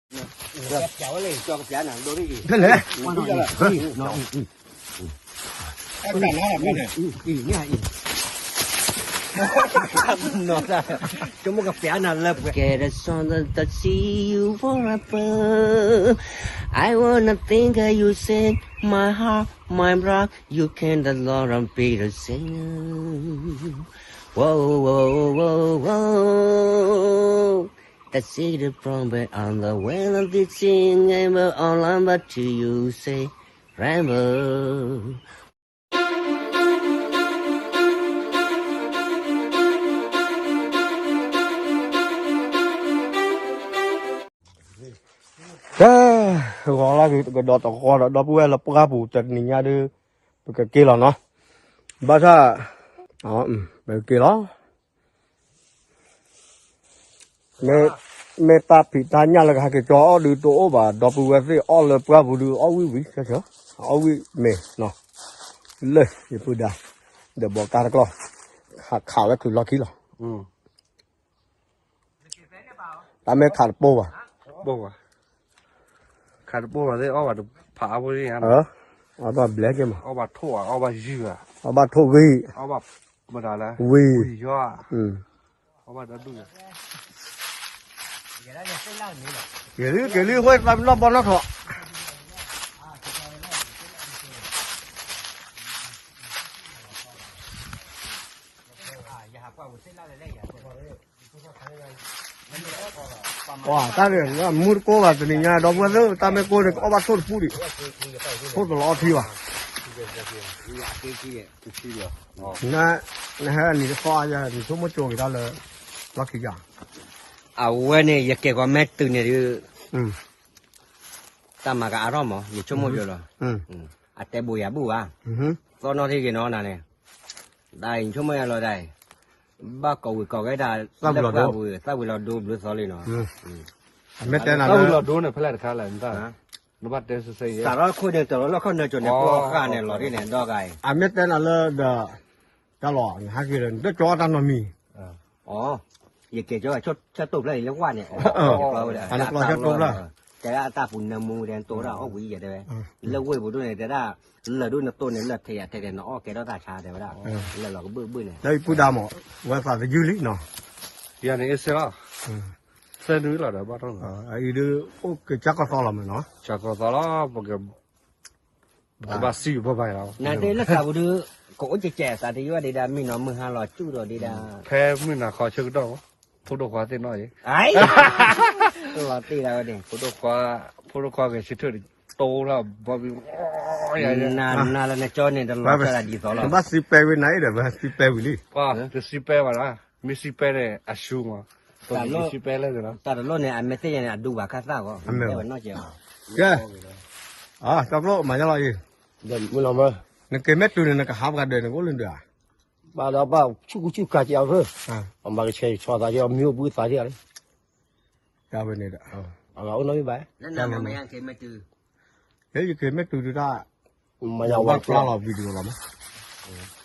ကပျးဝဲလဲၣ်, ကပျးနၤဒိၣ်ရံၣ်အံၤ, ဖဲလဲၣ်, အံၤ, အံၤ, အံၤ, အံၤ, အံၤ, ကမိၣ်ကပျးနၤလၢပှဲၤ, get a song that I see you forever, I wanna think that you said my heart, my rock, you can the Lord and be the same. Whoa, whoa, whoa, whoa. That's it, the problem on the way of this thing, and all I'm about to you say, Rambo. ကဲ, ဂီၤလၢကဒီးတဂီၤဒီး ဒီပုၢ်ဝဲၢ်လၢပှၢ်ပူၤတနံၤညါဒီး ပကက့ၤလီၤနီၤ, ဘၣ်ဆၣ်, ပကက့ၤလီၤ. မ့ၢ်တၢ်ဖံးတၢ်ညၣ်လၢကဟဲက့ၤကၠီအီၣ်ဒုးတအိၣ်ဘၣ်, ဒီပုၢ်ဝဲၢ်သ့ၣ်အီၣ်လၢပှၢ်ပူၤဒုးအီၣ်ဝံၣ်ဝံၣ်, အီၣ်ဝံၣ်မ့ၤ, လၢယပုၢ်ဒါ, ဒီးဘီကါတကျီၢ်, ခးဝဲချုးလီၢ်ခံလီၤ. တၢ်မ့ၢ်ခးတပိၢ်ဘၣ်, ခးတပိၢ်ဘၣ်သ့ၣ်အီၣ်ဘၣ်တဖးအါဖိန့ၣ်, အီၣ်ဘၣ်ဘျဲက့ၤမး, အီၣ်ဘၣ်ထိၣ်, အီၣ်ဘၣ်ယုၢ်, အီၣ်ဘၣ်ထိၣ်ဂံၢ်, အီၣ်ဘၣ်မတၤလဲၣ်, ဝံၤ, ဝံၤယီၤ, အီၣ်ဘၣ်ဒီဒူၣ်, က့ၤလံ က့ၤလံ အဃိသးပ့ၤနီၣ်ဘီနီၣ်ထီၣ် ပှၤတၢ်န့ၣ် မူတကိးဘၣ်တနံၤညါ ဒီပုၢ်ဝဲၢ်သ့ၣ် တၢ်မ့ၢ်ကိးန့ၣ် ကအီၣ်ဘၣ်ထိၣ်တပူၤဒံး, ထိၣ်တလီၤအီထံဘၣ်, နဟဲနံၤတသီအယၤ နဆိကမိၣ်ကၠိက့ၤတၢ်လၢ လီၢ်ခံယၤ, အဝဲန့ၣ် ယကဲၤကီးမ့ၢ်တုၤန့ၣ်ဒုး တၢ်မၤကအါထီၣ်မး ယဆိကမိၣ်ကၠိလီၤ, အတဲဘိးယၤဘူၣ်ဘၣ်, သီနီၣ်ထံက့ၤနီၤနၤန့ၣ်, ဒ်အံၤ ယဆိကမိၣ်ယၤလီၤဒ်အံၤ, ဘၣ်ကိးဝံၤကိးဂဲၤဒၣ် လၢပှၢ်ပူၤ သၣ်ဝံၤလီၤဒိဘျုးသီလံနီၤ, အမ့ၢ်တဲနၤလၢ သၣ်ဝံၤလီၤဒိန့ၣ် ဖဲလဲၣ်တခါလဲၣ်, နဘၣ်တဲစ့ၢ်ကီး, စးထီၣ်ခိၣ်န့ၣ် တလီၤလီၢ်ခီၣ်နၢၤကၠိန့ၣ် ပျီဃာ်န့ၣ်လီၤဒ်န့ၣ် ဒီဂၤအံၤ, အမ့ၢ်တဲနၤလၢဒီး တၢ်လီၤ နဟးက့ၤဒီး နတကၠီတၢ်နီတမံၤ, ယကဲၤကၠီ ဆၢတိၢ်ဖျၢၣ်အံၤလၢဝၣ်န့ၣ်, တဲဒၣ်အတၢ်ပူၤနၢမူတဲ နတိၢ်ဒၣ်အီၣ်ဝံၤယဲတဲဝဲ, လၢဝ့ၢ်ပူၤဒိၣ်န့ၣ် တဲဒၣ်, လၢာ်ဒိၣ်နတိၢ်န့ၣ် လၢာ်ထဲးယၤထဲးဒီး နအီၣ်ကဲထီၣ်တၢ်ဆါတဲဝဲဒၣ်, လၢာ်လီၤကဘၣ်ဘၣ်န့ၣ်, လၢယပုၢ်ဒါမး, ဝဲသးသယုၢ်လံနီၤ, ယၤန့ၣ်အ့ၣ်စ့လီၤ, သၢနွံလီၤဒီးဘၣ်ထီၣ်နီၤ, အံၤဒုး အိၣ်ကစၢ်ကီၢ်သီလီၤမးနီၤ, ကစၢ်ကီၢ်သီလီၤ, ပက ပကဘၣ်စံၣ်ပဘၣ်ယၤလီၤ, နသ့ၣ်လၢသးပူၤဒုး ကအိၣ်ကဲးကဲးသးတယုၢ်ဒံးဒၣ် မံနီၤမုၢ်ဟါလီၤစူၣ်ဒီးဒံးဒၣ်, ဖဲမုၢ်နၤခီဆၢကတီၢ်မး, ဖိဒိၣ်ခွါသ့ၣ်နီၣ်ယံၤ, လီၤတ့ၢ်ဒၣ်ဝဲန့ၣ်, ဖိဒိၣ်ခွါဂဲၤဆၢထၢၣ်တတိၢ်လၢဘီဘံ, နၤလၢနကၠီန့ၣ် တလီၤစၢ်ဒ်သိးလီၤ, နဘၣ်စံးပဲဝံၤနၤအံၤဒီး ပစံးပဲဝံၤလံ, ပစံးပဲဘၣ်ဒၣ်, မ့ၢ်စံးပဲန့ၣ် အရှုံးမး, စံးပဲလဲၣ်, တၢ်တလိၣ်န့ၣ် အမ့ၢ်သ့ၣ်ညါန့ၣ် အဒူဘၣ်ခါသၣ်ဂီၢ်, ကဲ, ကၠီကျိၣ်မၤညါလီၤအံၤ, နက့ၤမ့ၢ်တုၤန့ၣ် နကဟးပှၤဒၢးန့ၣ် ကအိၣ်လၢဒၢးဧါ, ဘၣ်ဒီးဘၣ်ဆူၣ်ကူဆူၣ်ကၤကဲအီၤ, ပမၤကဆဲးဆီသးကဲအီၤ မ့ၢ်အိၣ်ဘှံးသးကဲအီၤလံ, တၢ်ဝဲန့ၣ်ဒီး, အဂၤအိၣ်နီၢ်မ့ၢ်ဘၣ်, ယက့ၤမ့ၢ်တုၤဒုးတၢ်, မၤညါဝဲဖျါလီၤ video လီၤမး,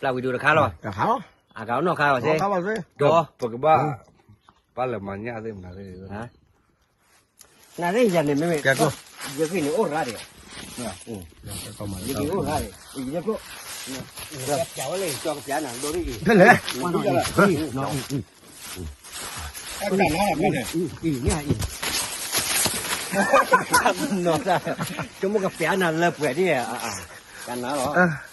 ဖျါ video တခါလီၤ, တခါလီၤ, အဂၤအိၣ်နီၢ်ခါလီၤစ့, ဒီးပကဘၣ်, ဘၣ်လဲၤမၤညၣ်သ့ၣ်မနုၤသ့ၣ် နသ့ၣ်ယၤန့ၣ်မ့မ့ၢ်, ယဂ့ၢ်န့ၣ်အိၣ်ရၣ်ဒံး, ယဂ့ၢ်အိၣ်ရၣ်ဒံး, ယကပျးဝဲလဲၣ် ကပျးနၤဒိၣ်ရံၣ်အံၤ, ဖဲလဲၣ်, ကမိၣ်ကပျးနၤလၢပှဲၤဒ်, ကနၤလီၤ,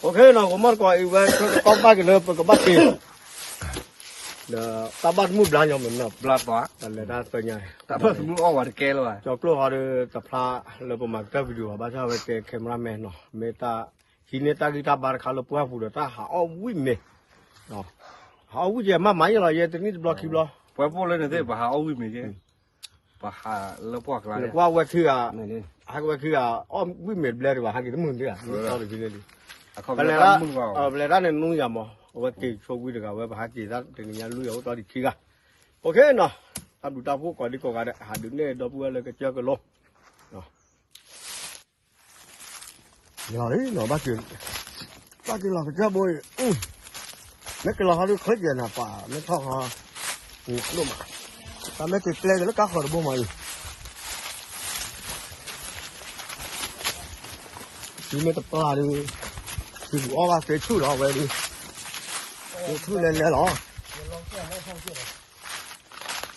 အိၣ်ခ့နီၤ ကမီၢ်တကိးအံၤဝဲ ဆၢကတီၢ်ဘၣ်က့ၤလၢပကဘၣ်က့ၤ ဒီးတၢ်ဘၣ်သမုၣ်ဘျါညီမ့ၢ်နီၤ, ဘျါပှၤ, တၢ်လဲၤတၢ်သ့ၣ်ညါ, တၢ်ဘၣ်သမုၣ်အီၣ်ဝဲတကဲလၢၤဘၣ်, ကၠီကျိၣ်ဟီဒီးတဖျါလၢပမၤကတၢၢ် video ဘၣ်ဆၣ်ဝဲကဲ cameraman နီၤ, မ့ၢ်တၢ်ဟံးန့ၢ်တၢ်ဂံၢ်တၢ်ဘါတခါလၢပှၢ်ပူၤဒီးတၢ်ဟးအီၣ်ဝံၣ်မ့ၤ, ဟးအီၣ်ဝံၣ်ကဲမးမးယဲလီၤ ယဲတနံၣ်တဘျီခံဘျီ, ပှၤပိၢ်လၢန့ၣ်သ့ၣ် ပဟးအီၣ်ဝံၣ်မ့ၤကဲ ပဟးလၢပှၢ်ကျါ, ပှၢ်ဝဲခံဂၤ, ဟဲကဝဲခံဂၤ, အီၣ်ဝံၣ်မ့ၤတဘျဲဒံးဘၣ် ဟဲက့ၤတမုာ်ဒံးဧါ, ပလဲၤတၢ်န့ၣ်နူယၤမး, အဝဲက့ၤဆိဝံၣ်တဂၤဝဲ ပဟးက့ၤတနံၤညါလွံၢ်ဂၤအိၣ်တီၢ်ဒံးခံဂၤ, အိၣ်ခ့နီၤ, တၢ်ဘျုးတၢ်ဖှိၣ်ကိးဒံကိးဂၤဒဲး ဟးဒုးနဲၣ်ဒီပုၢ်ဝဲၢ်လၢကစၢၢ်ကလိ လီၤလံနီၤ, ဘၣ်က့ၤ, ဘၣ်က့ၤလီၤကစၢၢ်ဘိအံၤ, မ့ၢ်က့ၤလီၤဟီဒုးချ့ကဲနၤပှၤ မ့ၢ်ထီၣ်ဟီ, ဒိၣ်မး, တၢ်မ့ၢ်က့ၤပျဲက့ၤလၢကါဃၢၤတဘိမးအံၤ, သုမ့ၢ်တပျၢ်ဒီး သုကအီၣ်ဘၣ်သ့ဆူၣ်လီၤဝဲဒီး, သ့ဆူၣ်လဲၤလဲၤလီၤ.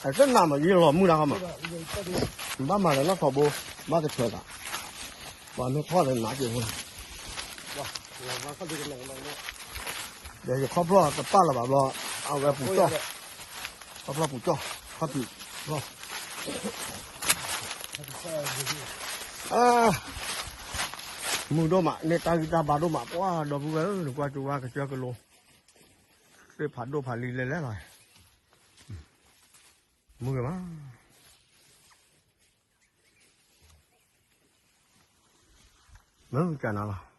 အတနးမးယလီၤမုၢ်ဒၣ်ဃီမး, ဘၣ်မၤလၢနီၢ်ထီဘိ, ဘၣ်တဆၢသး, ပှၤမ့ၢ်ထီၣ်လၢနးက့ၤဖိ, ဒီးယခီဖျိတပၢ်လၢၤဘၣ်ဘျီ, အဝဲပူၤကၠီၣ်, ခီဖျိပူၤကၠီၣ်, ခီဖျိ, မုာ်ဒိၣ်မး, န့ၢ်တၢ်ဂံၢ်တၢ်ဘါဒိၣ်မး, ပှၤဒီပုၢ်ဝဲၢ်ဧၢ, နကွၢ်ကဝါကစၢၢ်ကလိ, သ့ၣ်ဖးဒိၣ်ဖးလံၤလဲၤလဲၤလီၤ, မုာ်ဂ့ၤမး, မုာ်ကနၤလီၤ.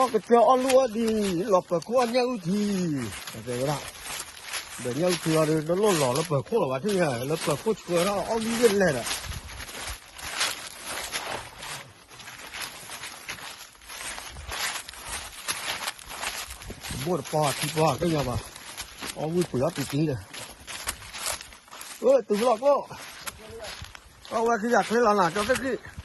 ကီၢ်ကစၢၢ်အီၣ်လူအီၣ်ဒံး, လီၤပၢၤခိၣ်အီၣ်ညၣ်အုၣ်ထံ, တဲဝဲဒၣ်, ဒီးညၣ်အုၣ်ထံအီၤဒီး တလိၣ်လီၤလၢပၢၤခိၣ်လီၤဘၣ်ထံၣ်, လၢပၢၤခိၣ်ဆှၢထီၣ်အီၣ်ဂံၢ်ဂ့ၢ်လဲၣ်ဒီး တဘိၣ်တပီၢ်ထံပီၢ်ကညီဘၣ်, အီၣ်ဝံၣ်ပှ့ၤအီၣ်ပံၤတံၤဒီး, အၢ တုၤလီၤကိၣ်, အဝဲခံဂၤချ့လီၤနၤ ကၠီသ့ၣ်ခံ,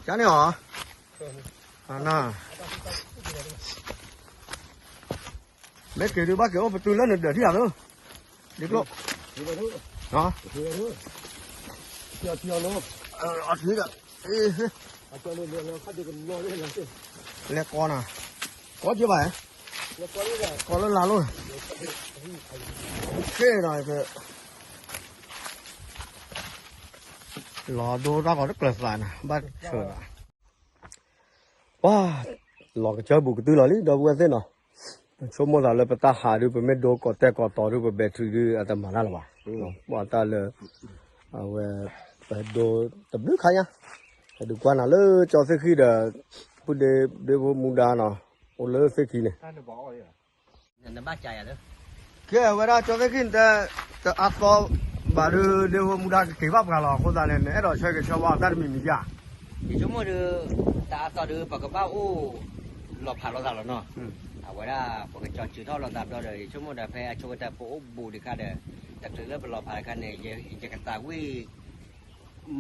ကန့ၣ်အီၤ, မ့ၢ်က့ၤဒုးဘၣ်က့ၤအိၣ်ပတုၤလၢနဒၢးထံၣ်ဧါသိး, ဒ်ကျိၣ်, အထံဒီး, လဲၤကီနၤ, ကီက့ဘၣ်, ကီလၢလါလိၤ, ခဲဒီး, လီၤဒိတၢ်ဂီၤတကျၢၤသးနၤ ဘၣ်ဆၢဘၣ် ပှၤ, လီၤကစၢၢ်ဘူးကတုၤလီၤလံ ဒီပုၢ်ဝဲၢ်သ့ၣ်နီၤ, ဆိကမိၣ်သးလၢပတၢ်ဟးဒုး ပမ့ၢ်ဒိကီးတဲာ်ကီးတီၤဒုး ပ battery ဒုး အတမၤတၢ်လၢၤဘၣ်, ပှၤတၢ်လၢ, အဝဲ, ပဒိတဘျုးခါညါ, ပဒုးကွၢ်နၤလၢကၠီသ့ၣ်ခံဒီး, ပုၢ်ဒ့ဒ့ဖိမူဒါနီၤ, အိၣ်လၢသ့ၣ်ခံန့ၣ် ကဲဝဲဒၣ်ကၠီသ့ၣ်ခံန့ၣ်, တအါသီဘၣ်ဒုး ဒ့ဖိမူဒါကက့ၤဘၣ်ပှၤလီၤ အဃိသတးန့ၣ် နအဲၣ်ဒိးဆၢက့ၤဆၢဝါအီၤတၢ်တမံၤမံၤဧါ, ယဆိကမိၣ်ဒီး, တအါသီဒီး ပကဘၣ်အိၣ်, လီၤဖးလိာ်သးလီၤနီၤ, အဝဲဒၣ်ပကကၠီစုၤထီၣ်လိာ်သးဘျီဒီး ယဆိကမိၣ်ဒီးဖဲအဆိကတၢၢ်ပအိၣ်ဘူးတခါဒီး, တချုးလၢပလီၤဖးတခါန့ၣ်, ယကသးဝံၣ်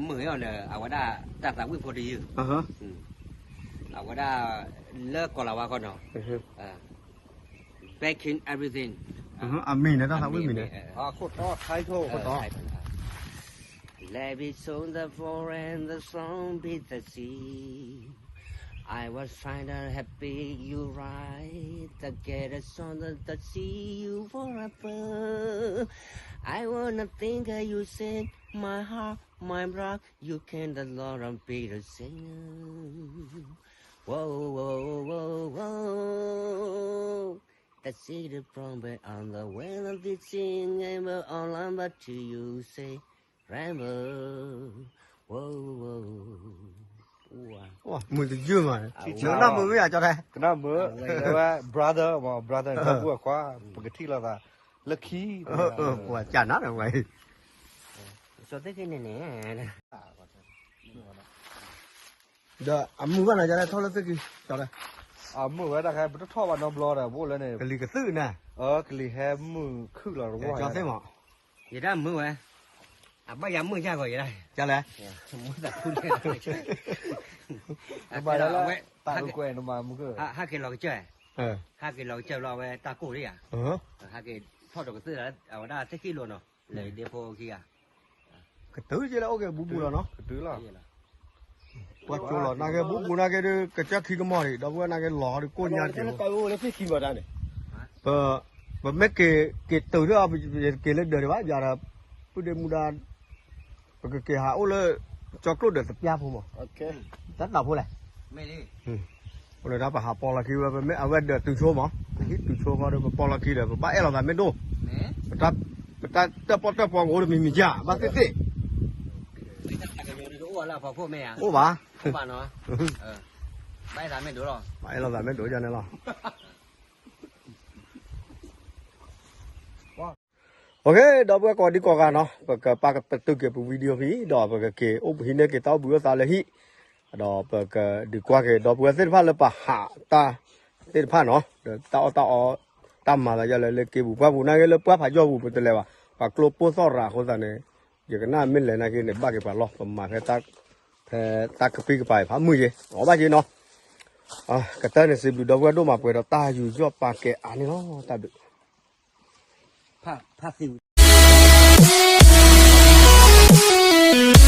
မုာ်အီၤဒီး အဝဲဒၣ်တၢ်သးဝံၣ်ဖိတယုၢ်, အဝဲဒၣ်လၢကီၤလၤဝါခီနီၤ, backing everything, အမံၤန့ၣ် တၢ်သးဝံၣ်မံၤန့ၣ်, ခိၣ်တီ, Let me show the forest, the song be the sea. I was trying to happy you right, the get a song that the see you forever. I wanna think that you said my heart, my rock, you can the Lord and be the singer. Whoa, whoa, whoa, whoa. The city from where on the way of this thing, and all I'm but to you say, Rainbow. Whoa, whoa. မုာ်တယုၢ်မး, နမုာ်ဝဲယၤကၠီတဲ, ကနၣ်မုာ်, ဝဲ brother မး brother ဒီပုၢ်အခွါ, ပကထံၣ်လိာ်သး, လၢခံ, ပှၤကနၣ်ဒီးဝဲ, ကၠီသ့ၣ်ခံန့ၣ်န့ၣ် ဒီးအမုာ်ဘၣ်နၤ ယလဲၤထီၣ်လၢသ့ၣ်ခံ, ကၠီတဲ, အမုာ်ဝဲဒၣ်ခဲ ပတထီၣ်ဘၣ်နီတဘျီဒီး ပအိၣ်လၢန့ၣ် ကလံၤကသုၣ်နၤ, ကလံၤဟဲမုာ်ခုၣ်လီၤတဝီ, ကၠီသ့ၣ်မး, ယတၢ်မုာ်ဝဲ, အဘၣ်ယၤမုာ်ယၢ်ဂီၤယဲဒၣ်, ကၠီလဲၣ်, မုာ်သးဖူန့ၣ်, တၢ်ကွဲးနမၤမုာ်, ဟးက့ၤလီၤကစၢၢ်, ဟးက့ၤလီၤကစၢၢ်ဘျီဝဲတၢ်ကိၢ်လံဧါ, ဟးက့ၤထီၣ်ဒီးကသုၣ်လၢ အဝဲဒၣ်သ့ၣ်ခံလိၤနီၤ, လဲၤဒ့ဖိခံဂၤ ကတုၤက့လၢအိၣ်က့ၤဘူးဘူးလီၤနီၤ, ကတုၤလီၤ, ပှၤကၠိလီၤ နာ်က့ဘူးဘူးနာ်က့ဒုး ကစၢၢ်ခံကမီၤဒံး ဒီပုၢ်ဝဲၢ်နာ်က့လီၤဒုးကိၣ်ညါက့ၤ, ပမ့ၢ်က့ၤက့ၤတုၤဒီး က့ၤလၢဒၢးဒံးဘၣ် ယၤဒီး ပုၢ်ဒ့မူဒါ ပကက့ၤဟးအိၣ်လၢ ကၠီကျိၣ်ဒၢးသပျၢ်ဖိမး, တၢ်တၢ်ဖိလဲၣ်, အိၣ်လၢတၢ်ပဟးပီလီၢ်ခံဝဲ ပမ့ၢ်အဝဲဒၢးတုၤဆိမး, ဟံၣ်တုၤဆိဃီဒီး ပပီလီၢ်ခံဒီး ပဘၣ်အဲၣ်လိာ်သးမ့ၢ်ဒိၣ်, ပတၢ်တၢၣ်ပီၣ်တၢၣ်ပီကအိၣ်တမံၤမံၤယါ ဘၣ်သ့ၣ်သ့ၣ်, အိၣ်ဘၣ်, ဘၣ်အဲၣ်လိာ်သးမ့ၢ်ဒိၣ်ယါန့ၣ်လီၤ. OK ဒီပုၢ်ဝဲၢ်ကိးဒံကိးဂၤနီၤ ပကပာ်ပတုာ်က့ၤပ video ဖဲအံၤ ဒီးပကက့ၤအိၣ်ဟံးန့ၢ်က့ၤတၢ်အိၣ်ဘှံးအိၣ်သါလၢဟံၣ်, ဒီးပကဒုးကွၢ်က့ၤ ဒီပုၢ်ဝဲၢ်သ့ၣ်တဖၣ်လၢပဟးတၢ်သ့ၣ်တဖၣ်နီၤ, ဒီးတၢ်အီၣ်တၢ်အီ တၢ်မၤသးယလဲၣ်လၢက့ပူၤ ပှၢ်ပူၤ နာ်က့လၢပှၢ်ဖးယီၢ်ပူၤ ပတလဲၤဘၣ်, ပှၤကျိပိၢ်သီၣ်ရၤအဃိသတးန့ၣ်, ယကနၣ်မ့ၢ်လဲၤနာ်က့န့ၣ် ဘၣ်က့ၤပှၤလီၢ် ပမၤဖဲ ဖဲတၢ်ကပံၢ်ကပၤအံၤ ဖးမုၢ်ယ့ၤ အီၣ်ဘၣ်က့ၤနီၤ. ကတၢၢ်န့ၣ် စံးဘျုးဒီပုၢ်ဝဲၢ်ဒိၣ်မး ပှဲၤဒီးတၢ်ယူးယီၣ်ပာ်ကဲအါန့ၣ်လီၤ. တၢ်ဘျုး ဖးသ့ဝံၤ